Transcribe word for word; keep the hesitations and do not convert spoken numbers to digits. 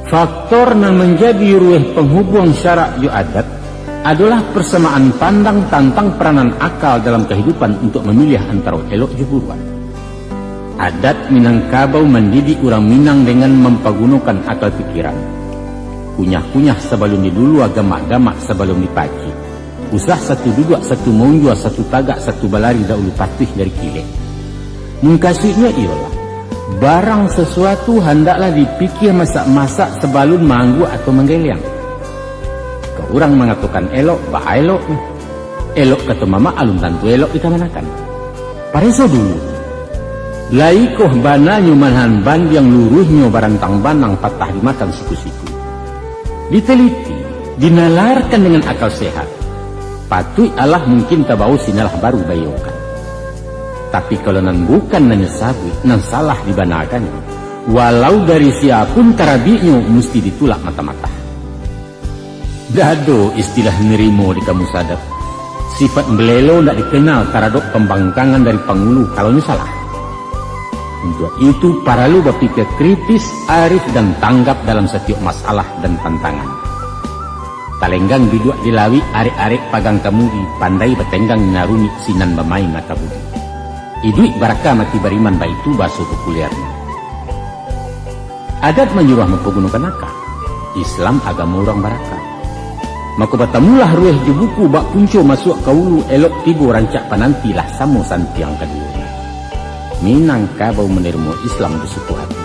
Faktor nan manjadi rueh panghubuang syarak jo adat adolah parsamaan pandang tantang paranan akal dalam kahidupan untuak mamiliah antaro elok jo buruak. Adat Minangkabau mandidik urang Minang dengan mampagunokan akal pikiran. Kunyah-kunyah sabalun diluluah, gamak-gamak sabalun dipacik. Usah satu duduak, satu maunjua, satu tagak, satu balari, daulu patuih dari kilek. Mukasuiknyo iyolah, barang sasuatu handaklah dipikia masak-masak sabalun maangguak atau manggeliang. Ka urang mangatokan elok, baa eloknyo. Elok kato mamak alun tantu elok dikamanakan. Pareso dulu. Lai koh bananyo manahan bandiang, luruihnyo barantang banang, patah dimakan siku-siku. Diteliti, dinalarkan dengan akal sehat. Patuik alah mungkin tabao sinalah baru baiyokan. Tapi kalau nan bukan nan nyo sabuik, nan salah dibanakannyo, walau dari sia pun tarabiknyo, musti ditulak mata-mata. Dado istilah nirimo di kamus adat. Sifat balelo ndak dikenal taradok pambangkangan dari pangulu kalau nyo salah. Untuak itu, paralu bapikia kritis, arif, dan tanggap dalam satiok masalah dan tantangan. Talenggang biduak di lawik, arek-arek pagang kamudi, pandai batenggang nan rumik, sinan bamain aka budi. Iduik baraka mati bariman, baitu baso populernyo. Adat manyuruah mampagunokan aka. Islam agamo urang baraka. Mako batamulah rueh jo buku, bak punco masuak ka ulu, elok tibo rancak pananti, lah samo santiang kaduonyo. Minangkabau manarimo Islam jo suko ati.